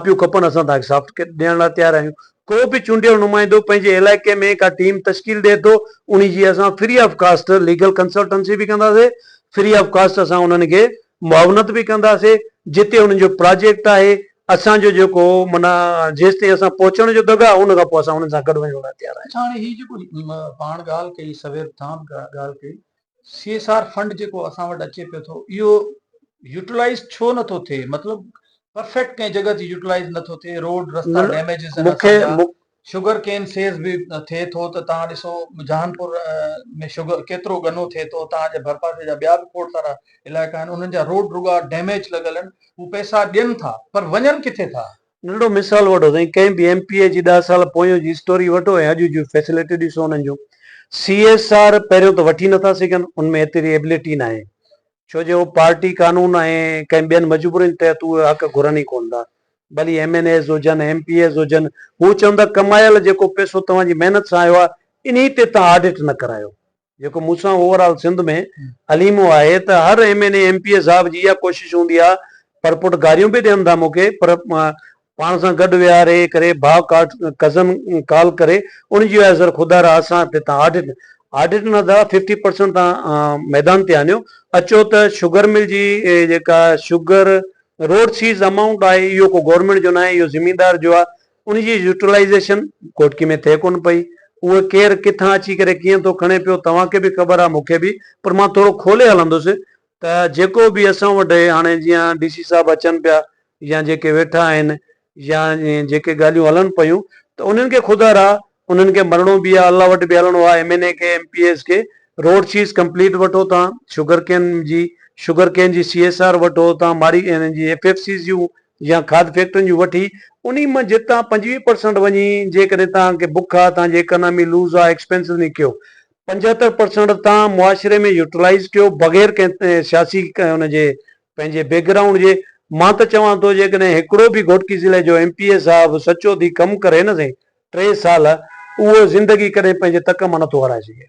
ڪاپيون کپن اسان توهان کي سافٽ ڏيڻ لاء تيار آهيون. ڪو به چونڊيل نمائندو پنهنجي علائقي ۾ ڪا ٽيم تشڪيل ڏئي ٿو انهي جي اسان free of cost legal consultancy به ڪنداسي فري آف ڪاسٽ اسان انهن کي معاونت به ڪنداسي جتي انهن جو پراجيڪٽ آهي اسان جو جيڪو معنيٰ جيستائين اسان پهچڻ جو دڳ آهي ان کان پوء اسان انهن سان گڏ وڃڻ لاء تيار آهيون. اڇا هاڻي هي جيڪو پاڻ ڳالهه ڪئي سوير توهان به ڳالهه ڪئي سي ايس آر فنڊ جيڪو اسان وٽ اچي پيو ٿو اهو يوٽيلائز ڇو نٿو ٿئي مطلب پرفيڪٽ ڪنهن جڳهه تي يوٽيلائز نٿو ٿئي روڊ رستا ڊيميجز آهن اسان جا شگر ڪين سيز به ٿئي ٿو ته تان ڏسو جهانپور ۾ شگر ڪيترو ڳنو ٿئي ٿو تان جي ڀرپاسي جا ٻيا به کوڙ سارا علائقا آهن انهن جا روڊ رڳا ڊيميج لڳل آهن هو پئسا ڏين ٿا پر وڃن ڪٿي ٿا. ننڍڙو مثال وٺو سائين ڪنهن به ايم پي اي جي ڏهه سال پويون جي اسٽوري وٺو ۽ اڄ جون فيسلٽي ڏسو انهن جون سي ايس آر پهريون ته وٺي نٿا سگهن ان ۾ ايتري ايبلٽي ناهي ڇو جو پارٽي قانون ۽ ڪنهن ٻين مجبورين تحت اهي حق گهرن ئي ڪونه ٿا ڀلي ايم اين ايز هجن ايم پي ايز هجن هو چون ٿا ڪمايل جيڪو پئسو توهان جي محنت سان آيو آهي انهي تي توهان آڊٽ نه ڪرايو. جيڪو مون سان اوور آل سنڌ ۾ اليمو آهي ته هر M N A M P A صاحب جي اها ڪوشش هوندي آهي پر پٽ گاريون به ڏين ٿا مون کي پر پاڻ سان گڏ ويهاري ڪري ڀاء ڪاٽ ڪزن ڪال ڪري ان جي آهي سر خدا را اسان تي تان آڊٽ آڊٽ نه دا ففٽي پرسنٽ تان ميدان تي آنيو اچو ته شگر مل جي جيڪا شگر روڊ سيز امائونٽ آهي اهو ڪو گورنمينٽ جو ناهي اهو زميندار جو آهي ان جي يوٽيلائيزيشن گهوٽڪي ۾ ٿئي ڪونه پئي. اهو ڪير ڪٿان اچي ڪري ڪيئن ٿو کڻي پيو توهان کي به خبر آهي مون کي به پر مان ٿورو کولي هلندس ته جيڪو به اسان وٽ هاڻي جيئن ڊي سي صاحب اچن پيا يا جيڪي ويٺا آهن يا جيڪي ڳالهيون هلن پيون ته انهن کي خدا را انهن کي مرڻو به آهي الله وٽ به هلڻو آهي ايم اين اي کي ايم پي ايس کي روڊ سيز ڪمپليٽ وٺو تان شگر ڪين جي شگر ڪين جي سي ايس آر وٺو تان ماري انهن جي ايف ايف سيز جون يا کاڌ فيڪٽرين جون وٺي انهي مان جتان 25 پرسنٽ وڃي جيڪڏهن توهان کي بک آ توهان جي اڪانامي لوز آ ايڪسپينسز ني ڪيو 75 پرسنٽ توهان معاشري ۾ يوٽيلائيز ڪيو بغير ڪنهن سياسي ان جي پنهنجي بيڪ گرائونڊ جي مان ته چوان ٿو جيڪڏهن هڪڙو به گهوٽڪي ضلعي جو ايم پي اي صاحب سچو ٿي ڪم ڪري نه سائين ٽي سال اهو زندگي ڪڏهن پنهنجي تڪ مان نٿو هارائي سگهي.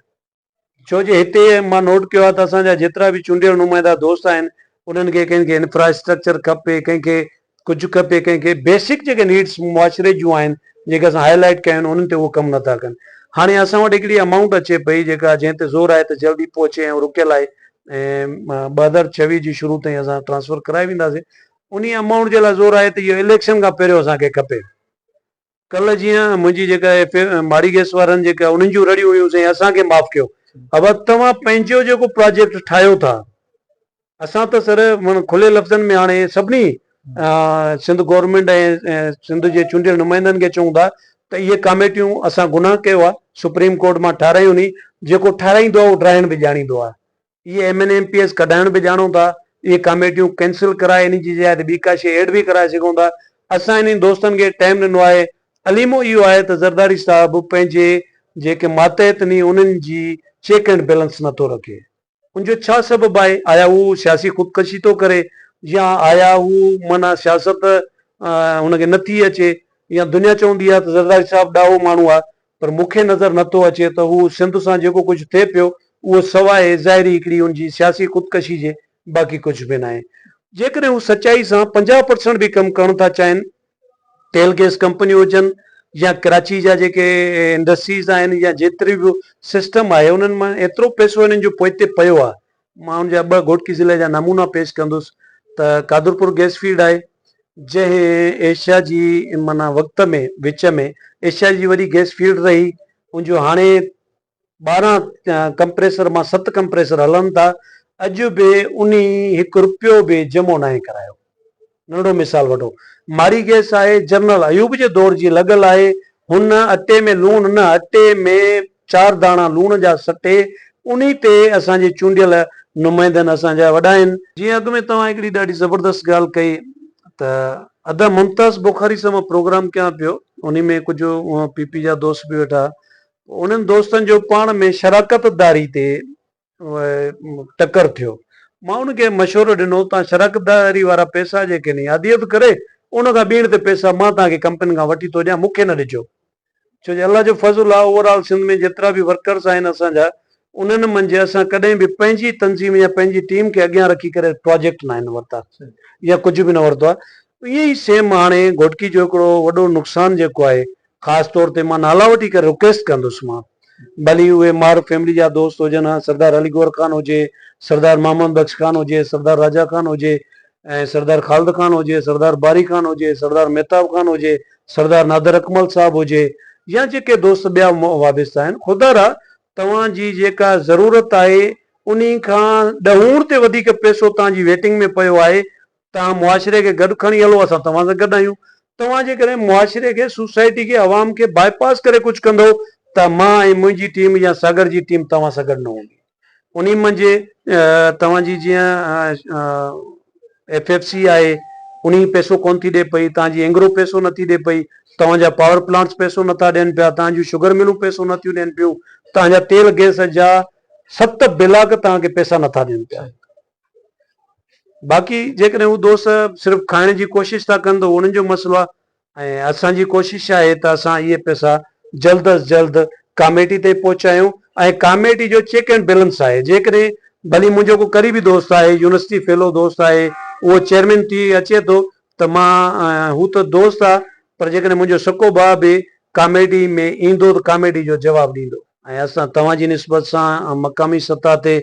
ڇو جو هتي مان نوٽ ڪيو آهي ته اسان جا جيترا به چونڊيل نمائندا دوست آهن انهن کي ڪنهن کي انفراسٽرڪچر کپي ڪنهن کي ڪجهه کپي ڪنهن کي بيسڪ جيڪي نيڊس معاشري جون آهن جيڪي اسان هائي لائيٽ ڪيا آهن انهن تي اهو ڪم نٿا ڪن هاڻي اسان وٽ هڪڙي امائونٽ اچي پئي جيڪا جنهن تي زور آهي ته جلدي پهچي ۽ رڪيل آهي ۽ 2026 جي شروع تائين اسان ٽرانسفر ڪرائي وينداسين انهي امائونٽ جي لاء زور آهي ته اهو اليڪشن کان پهريون اسان کي کپي. ڪلهه جيئن منهنجي جيڪا ايف اي ماڙي گئس وارن جيڪا انهن جون رڙيون هيون سائين اسان کي معاف ڪيو ابا توهان پنهنجو جيڪو پراجيڪٽ ٺاهيو ٿا اسان ته سر معنيٰ کلي لفظن ۾ هاڻي سڀني سنڌ گورنمينٽ ۽ سنڌ جي چونڊيل نمائندن کي چئون ٿا ته اهي ڪاميٽيون اسان گناهه ڪيو آهي سپريم ڪورٽ مان ٺارايون ني جيڪو ٺارايندو آهي اهو ڊاهڻ به ڄاڻيندو آهي اهي M N M P S ڪڍائڻ به ڄاڻون ٿا، اهي ڪاميٽيون ڪينسل ڪرائي انهن جي جاء تي ٻي ڪا شيء ايڊ به ڪرائي سگهون ٿا. اسان انهن دوستن کي ٽائيم ڏنو آهي. اليمو اهو آهي ته زرداري صاحب پنهنجي جيڪي ماتحت ني انهن جي چيڪ اينڊ بيلنس نٿو رکي. ان جو ڇا سبب آهي؟ آيا هو سياسي خودڪشي ٿو ڪري يا آيا هو معنيٰ سياست هن کي نٿي اچي يا دنيا چوندي آهي ته زرداري صاحب ڏاهو ماڻهو آهي پر مون کي نظر نه ٿو اچي ته هو سنڌ سان جيڪو ڪجهه ٿئي پيو اهو سواء ظاهري هڪڙي ان جي سياسي خودڪشي جي باقي ڪجهه به ناهي. جيڪڏهن هو سچائي سان 50 پرسنٽ به ڪم ڪرڻ ٿا چاهين، تيل گئس ڪمپنيون هجن يا ڪراچي جا جيڪي انڊسٽريز آهن يا جيتري به سسٽم آهي انهن مان ايترو پئسو هنن جو پوئتي پيو آهي مان ان جا ٻه گهوٽڪي ضلعي جا نمونا پيش ڪندس ته قادرپور گئس فيلڊ آهي جنهن ايشيا جي معنيٰ وقت ۾ وچ ۾ ايشيا جي وڏي گئس فيلڊ رهي ان جو هاڻي 12 ڪمپريسر مان ست ڪمپريسر هلن ٿا اڄ به انهي هڪ روپيو به جمعو ناهي ڪرايو. ننڍڙو مثال وٺو. ماري گئس آهي، جنرل ايوب جي دور جي لڳل آهي، هن اٽي ۾ لوڻ نه اٽي ۾ چار داڻا لوڻ جا سٽي انهي تي اسان جي چونڊيل نمائندن اسان جا وڏا آهن. جيئن اڳ ۾ توهان هڪڙي ڏاڍي زبردست ڳالهه ڪئي ته ادا ممتاز بخاري سان مان پروگرام ڪيان پيو انهي ۾ ڪجهه پي پي جا دوست به ويٺا انهن دوستن جو پاڻ ۾ شراڪت داري تي ٽڪر ٿيو. مان ان کي مشورو ڏنو توهان شراڪتداري وارا پئسا جيڪي ني عاديت ڪري ان کان ٻيڻ تي پئسا مان توهان کي ڪمپنين کان وٺي ٿو ڏيان مون کي نه ڏجو. ڇو جو الله جو فضل آ اوور آل سنڌ ۾ جيترا به ورڪرز آهن اسان جا انهن منجهه اسان ڪڏهن به پنهنجي تنظيم يا پنهنجي ٽيم کي اڳيان رکي ڪري پراجيڪٽ ناهن ورتا يا ڪجهه به نه ورتو آ. ائين ئي سيم هاڻي گهوٽڪي جو هڪڙو وڏو نقصان جيڪو آهي خاص طور تي مان نالا وٺي ڪري رڪويسٽ ڪندس مان ڀلي اهي مار فيملي جا دوست هجن ها سردار علي گوهر خان هجي سردار محمد بخش خان هجي سردار راجا خان هجي ۽ سردار خالد خان هجي سردار باري خان هجي سردار مهتاب خان هجي سردار نادر اڪمل صاحب هجي يا جيڪي دوست ٻيا وابسته آهن خدا را توهان جي جيڪا ضرورت آهي انهي کان ڏهوڻ تي وڌيڪ پئسو توهان جي ويٽنگ ۾ پيو آهي توهان معاشري کي گڏ کڻي هلو اسان توهان سان گڏ آهيون توهان جيڪڏهن معاشري کي سوسائٽي کي عوام کي باء پاس ڪري ڪجهه ڪندو ته مان ۽ منهنجي ٽيم يا ساگر جي ٽيم توهان سان گڏ نه هوندي انهي منجهه توهان جي جيئن ايف ايف سي آهي انهي پئسو ڪون ٿي ڏي پئي توهان جي اينگرو پئسو نٿي ڏي پئي توهان جا پاور پلانٽس پئسو نٿا ڏين پيا توهان جون شگر ملون پئسو نٿيون ڏين پيون توهان جا تيل گئس جا ست بلاڪ توهان کي پئسا نٿا ڏين پيا باقي جيڪڏهن هو دوست صرف کائڻ جي ڪوشش ٿا ڪن ته انهن جو مسئلو آهي ۽ اسان جي ڪوشش آهي ته اسان اهي پئسا جلد از جلد ڪاميٽي تائين پهچايون ۽ ڪاميٽي جو چيڪ اينڊ بيلنس آهي جيڪڏهن ڀلي منهنجو ڪو قريبي دوست آهي يونيورسٽي فيلو دوست آهي اهو چيئرمين ٿي اچي ٿو ته مان هو ته دوست آهي پر جيڪڏهن منهنجو سڪو ڀاء به ڪاميٽي ۾ ايندو ته ڪاميٽي جو جواب ڏيندو. ۽ اسان توهان جي نسبت سان مقامي سطح تي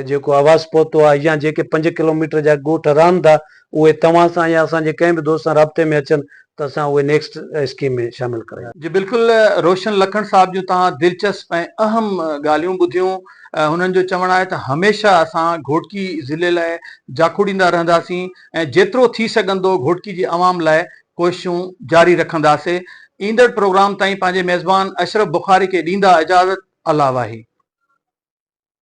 جيڪو آواز پهتو آهي يا جيڪي پنج ڪلوميٽر جا ڳوٺ رهن ٿا اهي توهان سان يا اسان جي ڪنهن به دوست سان رابطي ۾ اچن ته اسان اهي نيڪسٽ اسڪيم ۾ شامل ڪرايون. جي بلڪل روشن لکڻ صاحب جون توهان دلچسپ ۽ اهم ڳالهيون ٻڌيون هنن جو چوڻ آهي ته هميشه اسان گهوٽڪي ضلعي لاء جاکوڙيندا رهنداسين ۽ جيترو ٿي سگهندو گهوٽڪي جي عوام لاء ڪوششون جاري رکنداسي ايندڙ پروگرام تائين پنهنجي ميزبان اشرف بخاري کي ڏيندا اجازت الله واهي.